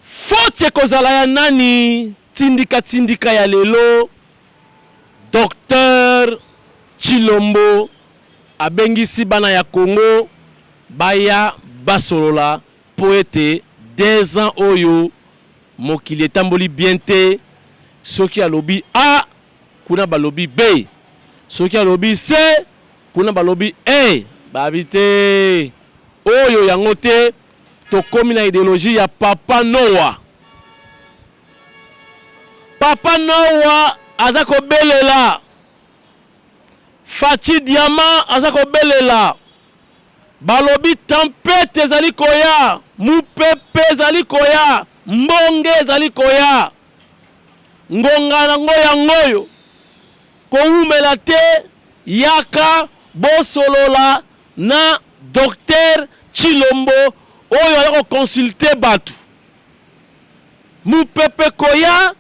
Faute ekozala ya nani? Tindika tindika ya lelo Docteur Tshilombo abengisi bana ya Congo baya basolola mpo ete 2 ans oyo mokili etamboli bien te, soki alobi A kuna balobi B, soki alobi C kuna balobi E, babi te oyo yango te, tokomi na ideologie ya papa Noah. Papa Noah aza kobelela, Fatshi Diamant aza kobelela, balobi tempete ezali koya, mupepe ezali koya, mbonge ezali koya, ngonga nango yangoyo, kowumela te, yaka bosolola na Docteur Tshilombo oyo aza ko consulter batu. Mupepe ekoya,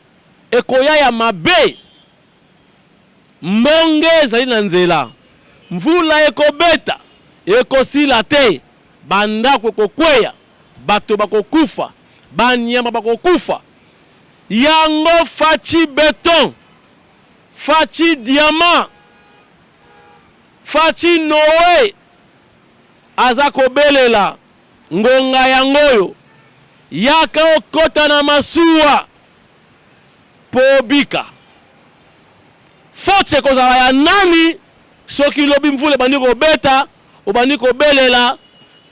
ekoya ya mabe. Mbonge ezali na nzela. Mvula ekobeta, ekosila te. Ba ndako ekokweya, bato bakokufa, ba nyama bakokufa. Yango Fatshi beton, Fatshi diamant, Fatshi Noe aza kobelela ngonga yangoyo, yaka okota na masuwa po obika. Faute ekozala ya nani soki lobi mvula ebandi kobeta, obandi kobelela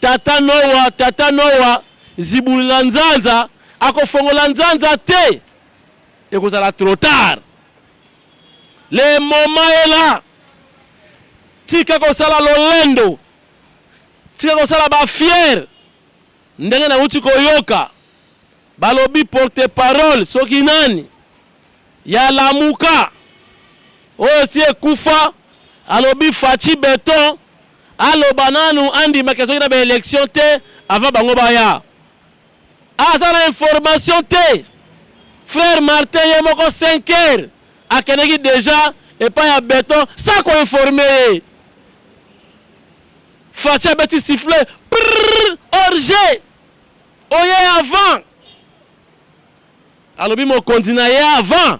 tata Nowa, tata Nowa, zibulela nzanza, akofongola nzanza te, ekozala trop tard. Le moment est là. Tika kosala lolendo, tika kosala ba fier. Ndenge nauti koyoka balobi porte parole soki nani ya Lamuka oyo si ekufa alobi Fatshi beton aloba nanu andima ke soki na ba election te avant bango baya. Aza na information te. Frère Martin ye moko 5 heures akendeki dejà epai ya beton sans ko informer ye. Fatshi abeti sifflet prrr hors jeu oye avant. Alobi mokonzi na ye avant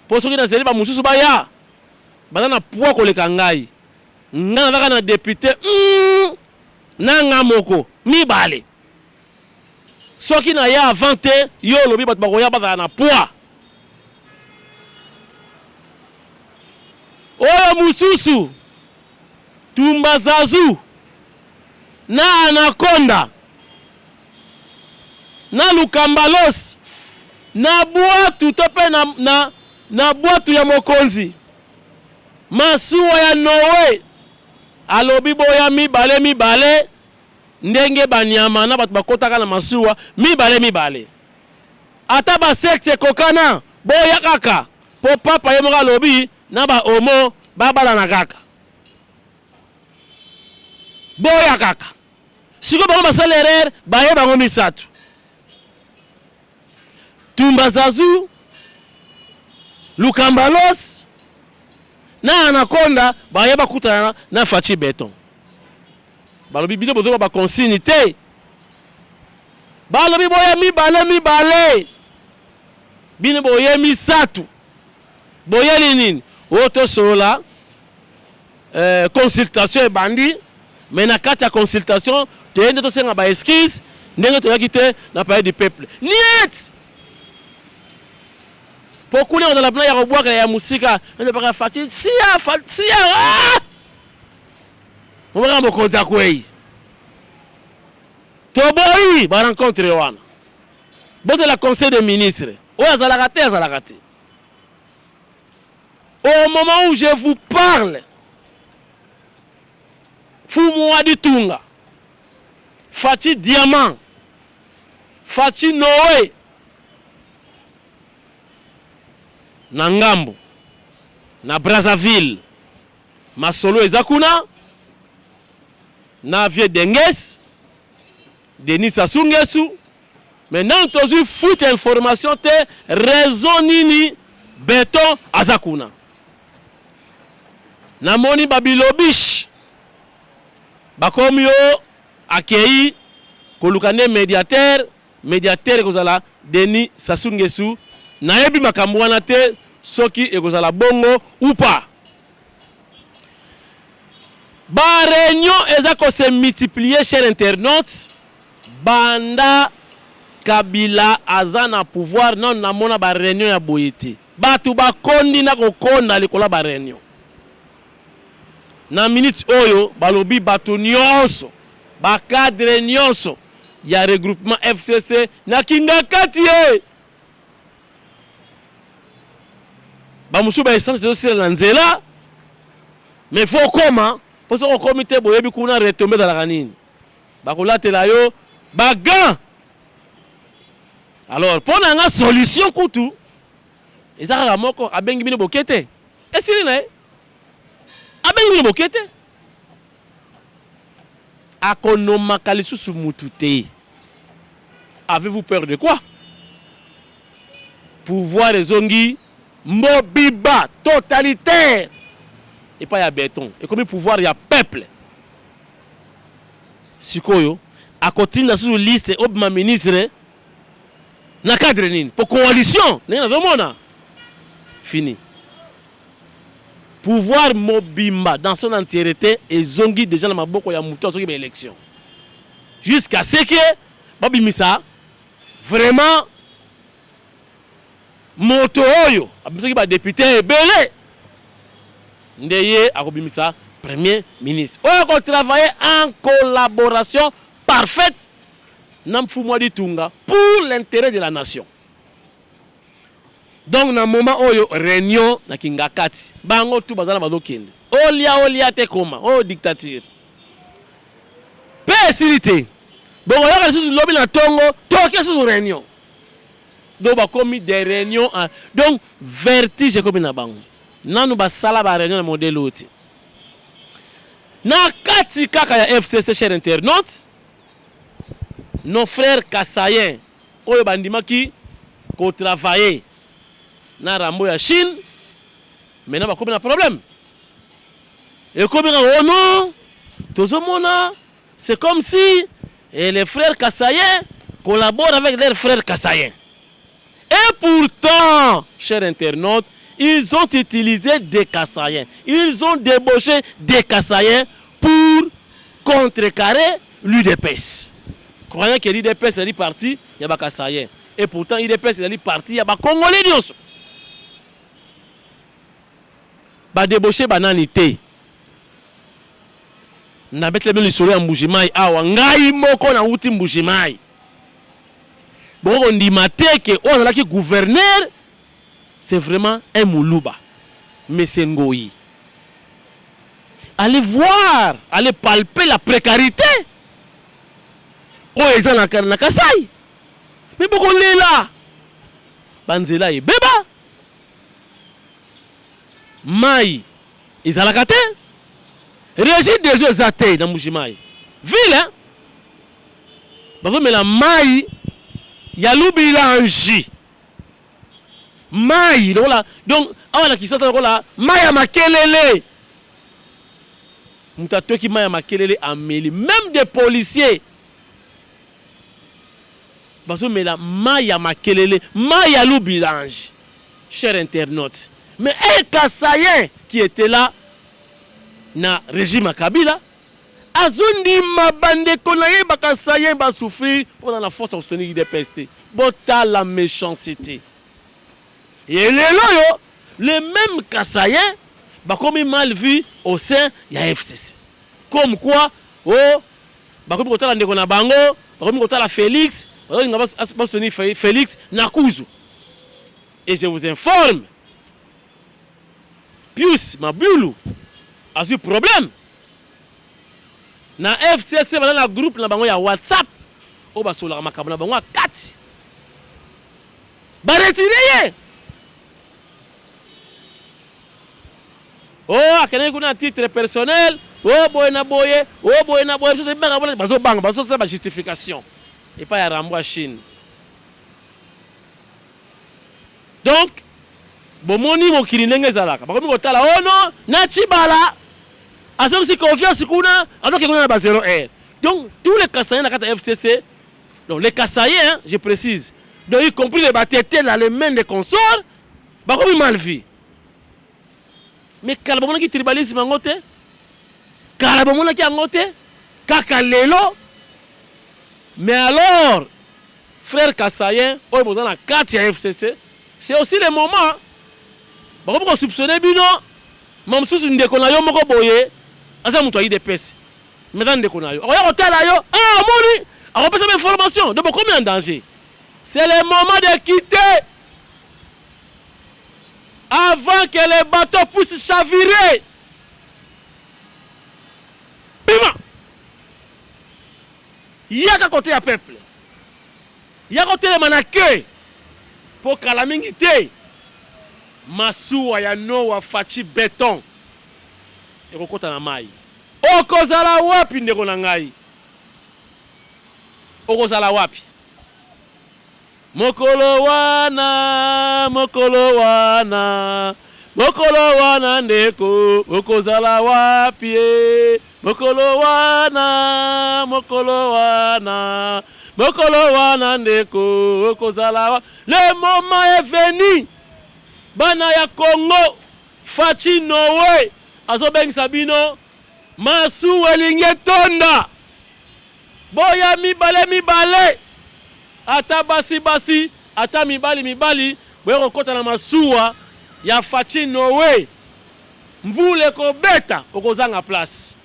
po soki nazeli ba mosusu baya baza na poids koleka ngai. Ngai nazaka na depute hum na nga moko mibale. Soki na ye avant te yo olobi bato bakoya bazala na poids. Oyo mususu Tumba Zazu na Anaconda na Lukambalos na bwatu to pe na, na, na bwatu ya mokonzi masuwa ya Noe alobi boya mibale mibale Ndenge ba nyama na bato bakotaka na masuwa mibale mibale. Ata ba sexe ekokana, boya kaka po papa ye moko alobi na ba homo babalana kaka. Boya kaka. Sikoyo bango basali erreur, baye bango misatu. Tumba Zazu, Lukambalos na Anaconda baye bakutana na Fatshi Beton. Balobi bino bozoba ba consigne te. Balobi boya mibale mibale. Bino boye misatu. Boyeli nini? Oyo tosolola euh, consultation ebandi mais na kati ya consultation toye nde tosenga ba excuse ndenge toyaki te na palais du peuple. Niet! Po kuna kozala mpena ya kobwaka ya mosika elobaka Fatshi sia sia ah! Mobaka mokonzi akwei. Toboyi ba rencontre wana. Bozela conseil des ministres. Oyo azalaka te azalaka te. Au moment où je vous parle, Fumu wa Ditunga, Fatshi Diamant, Fatshi Noé, na ngambo, na Brazzaville, Masolo eza kuna na vieux Denges, Denis Sassou Nguesso, mais nanu tozui fuite ya information te raison nini Beton aza kuna. Namoni ba bilobish bakomi yo akeyi koluka nde mediateur. Mediateur ekozala Denis Sassou Nguesso. Nayebi makambo wana te soki ekozala bongo ou pas. Ba reunions eza ko se multiplier chers internautes banda Kabila aza na pouvoir nanu namona ba reunions ya boye te. Batu bakondi na kokonda likolo ya ba reunions. Na minute oyo balobi batu nionso, ba cadres nionso ya regroupement FCC na Kingakati eh! Ba mosusu ba essence ezo sila na nzela mais faut okoma po soki okomi te boyebi kuna retombe ezalaka nini bakolatela yo ba gants. Alors po na nga solution kutu eza kaka moko, abengi bino boke te, esili na ye, abengi bino boke te, akonomaka lisusu mutu te. Avez-vous peur de quoi? Pouvoir ezongi mobimba totalitaire epai ya beton, ekomi pouvoir ya peuple. Sikoyo akotinda susu liste obima ministre na cadre nini? Po coalition ndenge nazomona fini. Pouvoir mobimba dans son entièreté ezongi dejà na maboko ya mutu azoki ba election jusqu'à ce que babimisa vraiment moto oyo abimisaki ba depute ebele nde ye akobimisa premier ministre oyo ako travailler en collaboration parfaite na Mfumu Ditunga pour l'intérêt de la nation. Donc na moment oyo reunion na Kingakati bango tout baza na bazokende olia olia te koma oyo dictature pe esili te bokoyoka lisusu lobi na tongo toke lisusu reunion donc bakomi des réunions en... donc vertige ekomi na bango nanu basala ba réunion na modèle oyo te na kati kaka ya FCC cher internaute nos frères kasaïens oyo bandimaki ko travailler na Rambo ya Chine maintenant bakomi na problème ekomi kaka oh non tozomona c'est comme si et les frères kasaïens collaborent avec leurs frères kasaïens et pourtant chers internautes ils ont utilisé des kasaïens, ils ont débauché des kasaïens pour contrecarrer l'UDPS, croyant que l'UDPS ezali parti ya ba kasaïens et pourtant UDPS ezali parti ya ba congolais nyonso. Ba débauché banani te. Nabetela bino lisolo ya Mbuji-Mayi awa, ngai moko nawuti Mbuji-Mayi. Bokoki kondima te ke oyo azalaki gouverneur c'est vraiment un muluba, monsieur Ngoyi. Allez voir, allez palper la précarité oyo eza na, na Kasai. Mais bokolela ba nzela ebeba, mayi ezalaka te, régie des eaux eza te na Mbuji-Mayi ville hein? Bazomela mayi ya Lubilanji, mayi lokola donc awa na Kinshasa lokola mayi ya makelele. Moto atoki mayi ya makelele ameli, meme des policiers bazomela mayi ya makelele, mayi ya Lubilanji. Cher internaute, mais un Kasaïen qui était là na régime ya Kabila azondima bandeko na ye ba Kasaïen ba souffrir mpo na force ya kosoutenir UDPS te. Botala méchanceté. Et lelo oyo les mêmes Kasaïens bakomi mal vu au sein ya FCC. Comme quoi oh bakomi kotala ndeko na bango, bakomi kotala Félix, bazolinga basoutenir Félix na kuzu. Et je vous informe, Pius Mabulu azwi problème na FCC, baza na groupe na bango ya WhatsApp oyo basololaka makambo na bango ya kati, baretire ye. Oh, akendaki kuna na titre personnel, oh boye na boye, oh boye na boye, biso toyebaka bazobanga, bazosala ba justification epai ya Rambo ya Chine. Donc bomoni mokili ndenge ezalaka, bakomi kotala oh non na Tshibala azongisi confiance kuna, azoke kuna na ba 0 heure. Donc tous les Kasaïens na kati ya FCC Donc les Kasaïens, hein, je précise, donc y compris les Batetela, les Mende consorts, bakomi mal vu. Mais kala bamonaki tribalisme yango te, kala bamonaki yango te, kaka lelo. Mais alors, frère Kasaïen, oyo boza na kati ya FCC, c'est aussi le moment bakomi kosoupçonner bino. Ma mosusu ndeko na yo moko boye aza moto ya UDPS, mais aza ndeko na yo, akoya kotala yo, ah, omoni, akopesa ba information, donc bokomi en danger. C'est le moment de quitter avant que le bateau puisse chavirer. Bima, yaka côté ya peuple, yaka kotelema na ke mpo kala mingi te masuwa ya Noa Fatshi Béton ekokɔta na mai. Okozala wapi, ndeko na ngai? Okozala wapi mokolo wana? Mokolo wana, mokolo wana, ndeko, okozala wapi e? Mokolo wana, mokolo wana, mokolo wana, ndeko, okozala wa? Le moment est venu, bana ya Congo. Fatshi Noé azobengisa bino, masuwa elingi etonda. Boya mibale mibale, ata basi basi, ata mibali mibali, boya kokɔta na masuwa ya Fatshi Noé. Mvula ekobeta, okozanga place.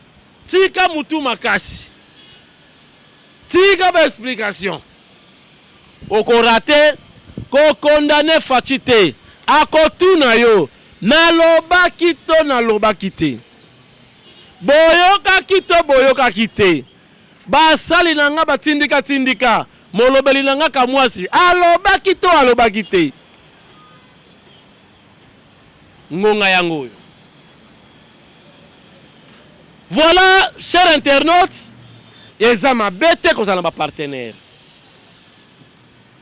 Tika mutu makasi, tika baexplication, okorater kokondamner Fatshi te. Akotuna yo: nalobaki to nalobaki te? Boyokaki to boyokaki te? Basali na nga batindika tindika, molobeli na nga Kamwasi alobaki to alobaki te? Ngonga yango oyo. Voilà, cher internaute, eza mabe te kozala na bapartenaire.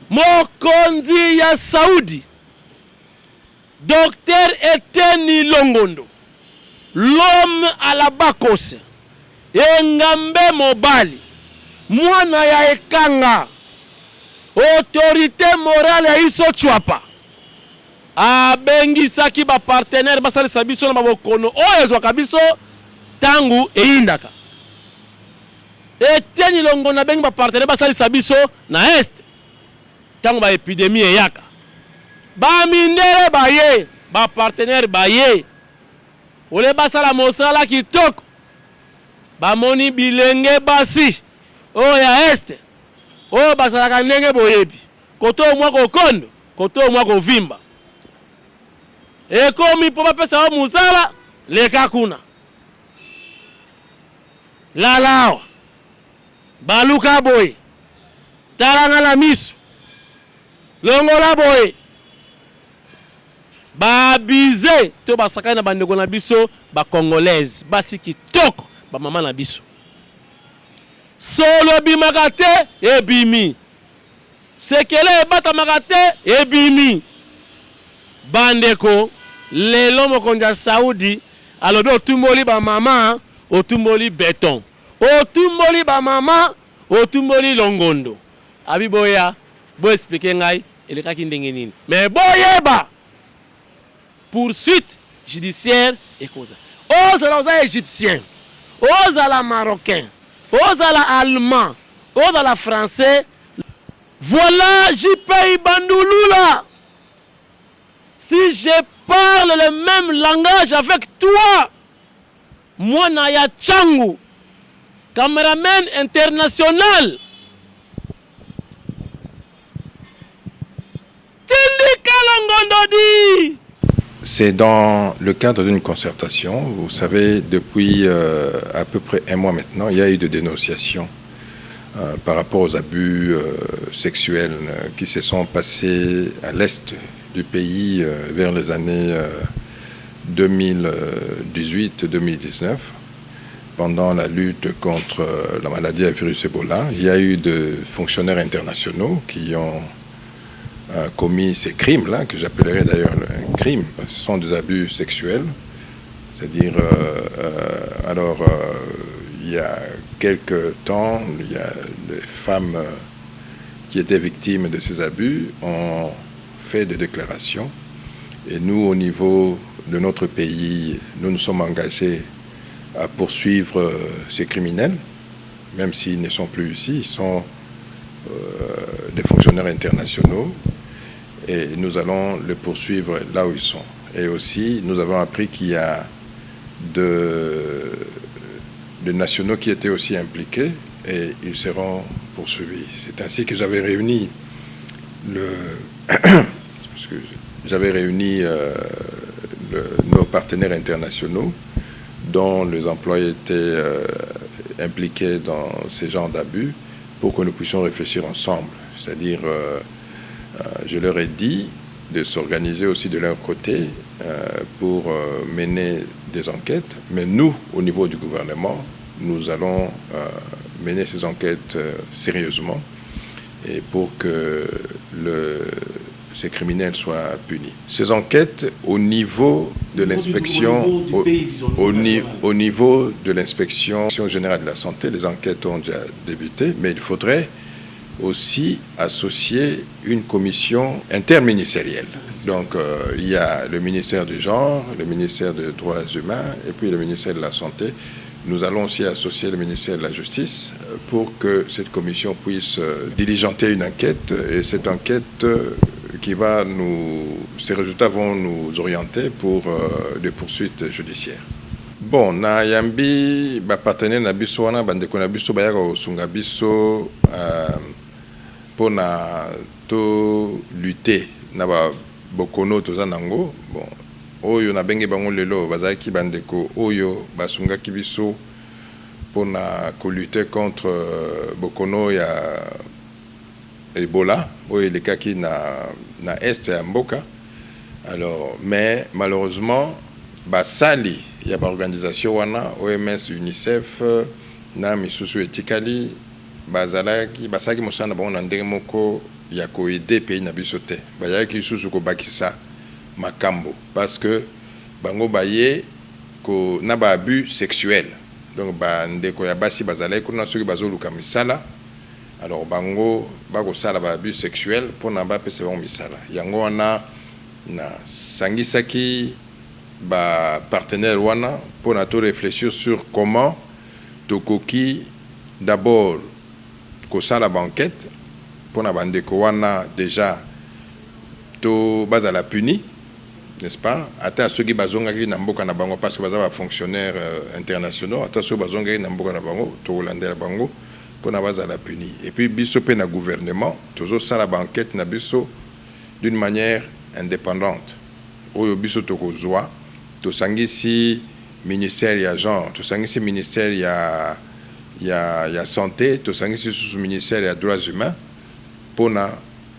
Mokonzi ya Saudi, Docteur Eteni Longondo, l'homme à la bakose, engambe mobali, mwana ya ekanga, autorité morale ya Iso Tswapa, abengisaki bapartenaire basalisa biso na babokono oyo ezwaka biso ntango eyindaka. Eteni Longondo abengi bapartenaire basalisa biso na Est ntango baépidémie eyaka. Bamindele baye, bapartenaire baye ole basala mosala kitoko. Bamoni bilenge basi oyo ya Est oyo bazalaka ndenge boyebi, koto mwa kokondo, koto mwa kovimba, ekomi mpo bapesa yo mosala. Leka kuna, lala awa, baluka boye, talanga na miso, longola boye. Baabuser to basakani na bandeko na biso bacongolaise, basi kitoko, bamama na biso. Solo ebimaka te, ebimi. Sekele ebatamaka te, ebimi. Bandeko, lelo mokonzi ya Saudi alobi: otumboli bamama, otumboli Béton, otumboli bamama, otumboli Longondo. Abi boya boexpliquer ngai elekaki ndenge nini. Mais boyeba, poursuite judiciaire ekoza. Ozala oza Égyptien, ozala Marocain, ozala Allemand, ozala Français. Voilà, JP Bandulula, si je parle le même langage avec toi, mwana ya Changu, cameraman international, tindika Longondo di. C'est dans le cadre d'une concertation. Vous savez, depuis à peu près un mois maintenant, il y a eu des dénonciations par rapport aux abus sexuels qui se sont passés à l'est du pays vers les années 2018-2019 pendant la lutte contre la maladie à virus Ebola. Il y a eu des fonctionnaires internationaux qui ont commis ces crimes-là, que j'appellerais d'ailleurs un crime, parce que ce sont des abus sexuels. C'est-à-dire, alors, il y a quelque temps, il y a des femmes qui étaient victimes de ces abus ont fait des déclarations. Et nous, au niveau de notre pays, nous nous sommes engagés à poursuivre ces criminels, même s'ils ne sont plus ici, ils sont des fonctionnaires internationaux et nous allons les poursuivre là où ils sont. Et aussi, nous avons appris qu'il y a de nationaux qui étaient aussi impliqués et ils seront poursuivis. C'est ainsi que j'avais réuni nos partenaires internationaux dont les employés étaient impliqués dans ces genres d'abus pour que nous puissions réfléchir ensemble. C'est-à-dire, je leur ai dit de s'organiser aussi de leur côté pour mener des enquêtes. Mais nous, au niveau du gouvernement, nous allons mener ces enquêtes sérieusement et pour que ces criminels soient punis. Ces enquêtes, au niveau de l'inspection, au niveau de l'inspection générale de la santé, les enquêtes ont déjà débuté, mais il faudrait aussi associer une commission interministérielle. Donc il y a le ministère du Genre, le ministère des Droits humains et puis le ministère de la Santé. Nous allons aussi associer le ministère de la Justice pour que cette commission puisse diligenter une enquête et cette enquête qui va nous, ces résultats vont nous orienter pour des poursuites judiciaires. Bon, na yambi ba partenaire na biso wana, bandeko na biso bayaka kosunga biso mpona to lutter na babokono toza nango. Bon, oyo nabengi bango lelo bazalaki bandeko oyo basungaki biso mpona kolutter contre bokono ya Ebola oyo elekaki na est ya mboka. Alors, mais malheureusement, basali ya baorganisation wana, OMS, UNICEF na misusu etikali, bazalaki basalaki mosala na bango na ndenge moko ya koaider pays na biso te. Bayaki lisusu kobakisa makambo parce que bango baye ko, na baabus sexuel. Donc bandeko ya basi bazalaki kuna, soki bazoluka misala, alors bango bakosala baabus sexuel mpona bapesa bango misala. Yango wana nasangisaki bapartenaire wana mpona to réfléchir sur comment tokoki d'abord kosala baenquête mpona bandeko wana déjà to bazala puni, n'est-ce pas, ata soki bazongaki na mboka na bango, parce que baza bafonctionnaire internationaux. Ata soki bazongaki na mboka na bango, tokolandela bango mpona bazala puni. Et puis biso mpe na gouvernement tozosala baenquête na biso d'une manière indépendante. Oyo biso tokozwa, tosangisi ministère ya Genre, tosangisi ministère ya Santé, tosangisi lisusu ministère ya Droits humains mpona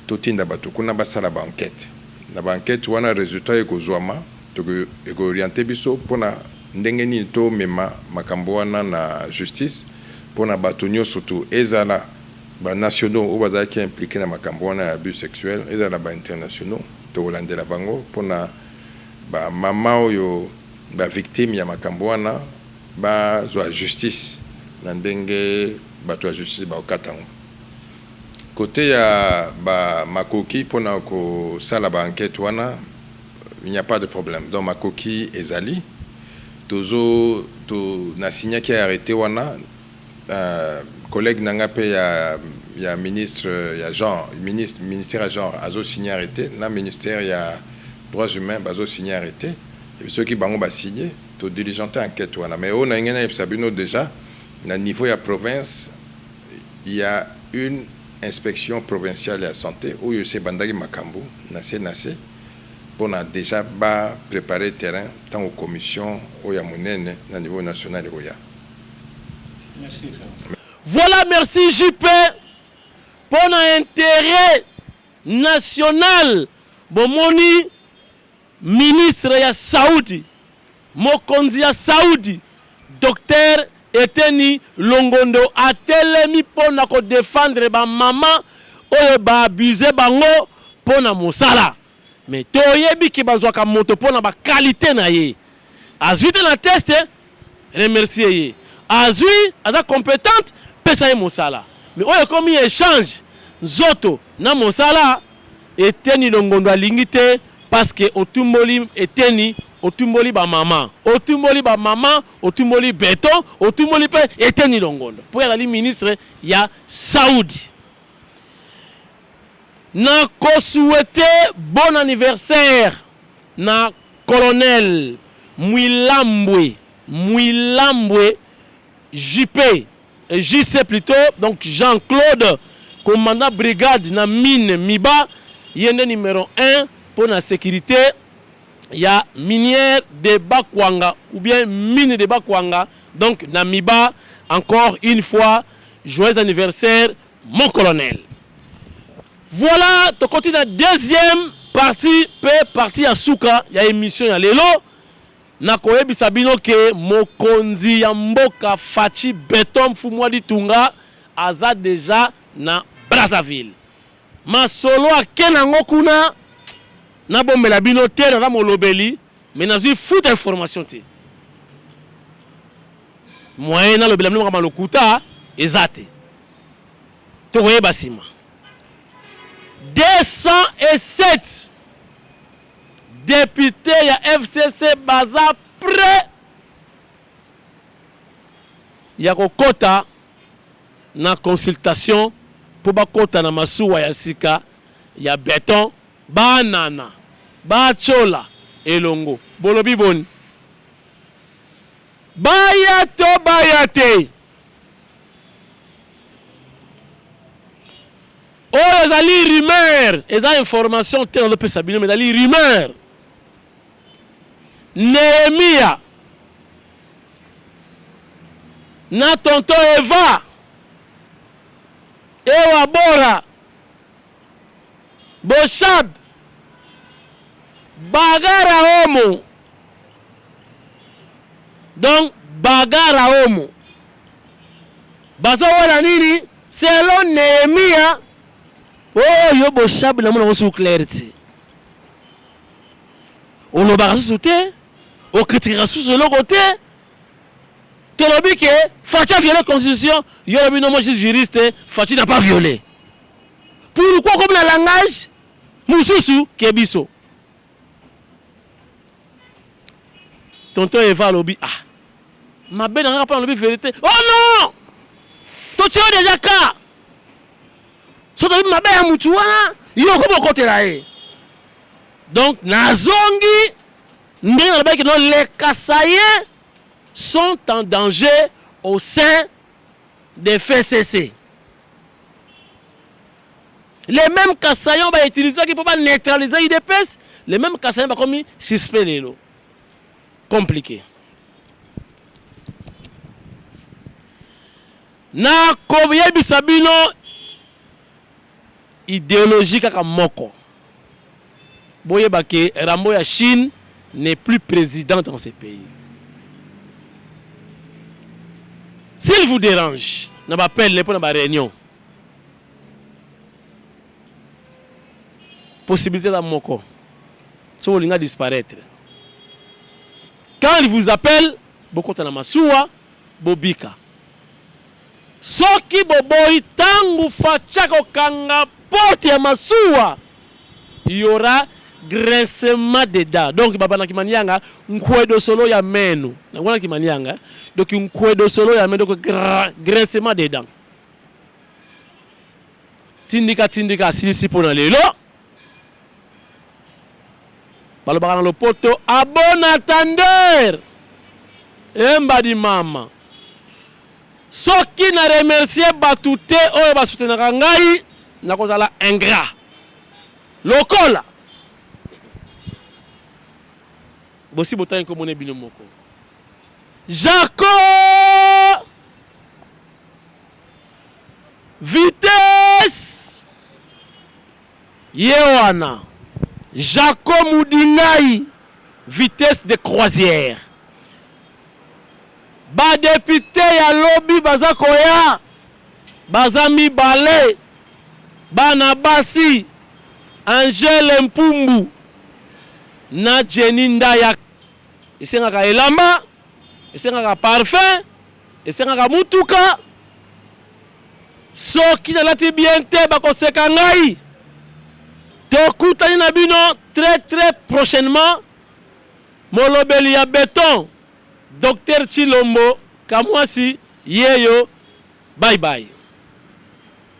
totinda bato kuna basala baenquête. Na baenquête wana, résultat ekozwama, ekoorienter biso mpona ndenge nini tomema makambo wana na justice mpona bato nyonso to ezala banationaux oyo bazalaki impliqué na makambo wana ya abus sexuel, ezala bainternationaux, tokolandela bango mpona bamama oyo bavictime ya makambo wana bazwa justice na ndenge bato ya justice bakokata yango. Côté ya bamakoki mpona kosala baenquête wana, il n'y a pas de problème. Donc makoki ezali. Tozo to nasignaki arrêté wana, collègue na nga mpe ya ministre ya Genre, ministère ya Genre azosigne arrêté, na ministère ya Droits humains bazosigne arrêté. Soki bango basigne, todiligente enquête wana. Mais oyo na ngai nayebisa bino déjà, na niveau ya province, il y a une inspection provinciale ya santé oyo esi ebandaki makambo na se na se mpona déjà bapréparer terrain ntango commission oyo ya monene na niveau national ekoya. Voilà, merci JP. Pour l'intérêt national, bomoni ministre ya Saoudi, mokonzi ya Saoudi, docteur Eteni Longondo, atelemi mpona kodéfendre bamama oyo baabuse bango mpona mosala. Mais toyebi ke bazwaka moto mpona baqualité na ye. Azwi te na test, remercie ye. Azwi, aza compétente, pesa ye mosala. Mais oyo ekomi échange, nzoto na mosala, Eteni Longondo alingi te parce que otumboli Eteni, otumboli ba mama, otumboli ba mama, otumboli beton, otumboli pe Eteni Longondo po ye azali ministre ya Saudi. Na ko souhaiter bon anniversaire na Colonel Mwilambwe, Mwilambwe JP, JC plutot, donc Jean Claude, commandant brigade na mine Miba, ye nde numero un mpo na securite ya minière de Bakwanga ou bien mine de Bakwanga, donc na Miba, encore une fois joyeux anniversaire mon colonel. Voilà, tokoti na deuxième partie pe partie ya suka ya emission ya lelo. Nakoyebisa bino ke mokonzi ya mboka Fatshi Beton Mfumua Ditunga aza dejà na Brazzaville. Masolo ake nango kuna nabombela bino te, naza molobeli mais nazui futa information te. Moyen nalobela bino makambo ya lokuta eza te. Tokoyeba sima. 207 Depute ya FCC baza pret ya kokota na consultation mpo bakota na masuwa ya sika ya beton, banana, batshola elongo. Bolobi boni? Baya to baya te? Oyo ezali rumeur, eza information te nazo pesa bino, mais ezali rumeur. Nehemia na tonton Eva Ewa Bora Boshab Bagara Omo donc Bagara Omo bazowela nini? Selon Nehemia, oh yo Boshab namona yango susu clair te. Olobaka susu te, okritikaka susu eloko te. Tolobi ke Fatshi a violé constitution, yo olobi non moi je suis juriste, Fatshi n'a pas violé. Pourquoi okomi na langage mosusu ke biso? Tonton Eva alobi ah mabe na nga mpo nalobi verite. Oh non! Totie yo deja ka. Soki tolobi mabe ya mutu wana, yo okomi okotela ye. Donc nazongi ndenge nalobaki no les Kasaïens sont en danger au sein de FCC. Les mêmes Kasaïens ba utilisaki mpo ba neutraliser UDPS, les mêmes Kasaïens bakomi suspect lelo. Compliqué. Na koyebisa bino ideologie kaka moko. Boyeba ke Rambo ya Chine n'est plus président dans ce pays. S'il vous dérange, na ba appel na ba réunion, possibilité eza moko soki olinga disparaître quand il vous appelle bokota na masuwa bobika soki boboyi tangu Fatshi akokanga porte ya masuwa il y aura grincement de dents donc babanda kimanianga nkwedo solo ya menu wana kimanianga donc nkwedo solo ya menu donc grincement de dents Tindika tindika asilisi mpo na lelo. Balobaka na lopoto à bon attendeur embadi mama. Soki na remercier batu te oyo ba soutenaka ngai nakozala ingrat lokola bosi botangi kombo ne bino moko Jaco Vitesse ye wana Jaco Mudingayi vitesse de croisière ba deputes ya lobi baza koya baza mibale bana basi Angèle Mpumbu na Jenny Ndaya esengaka elamba esengaka parfum esengaka mutuka. Soki nalati bien te bakoseka ngai. Tokutani na bino très très prochainement. Molobeli ya beton Docteur Tshilombo Kamwasi yeyo bye bye.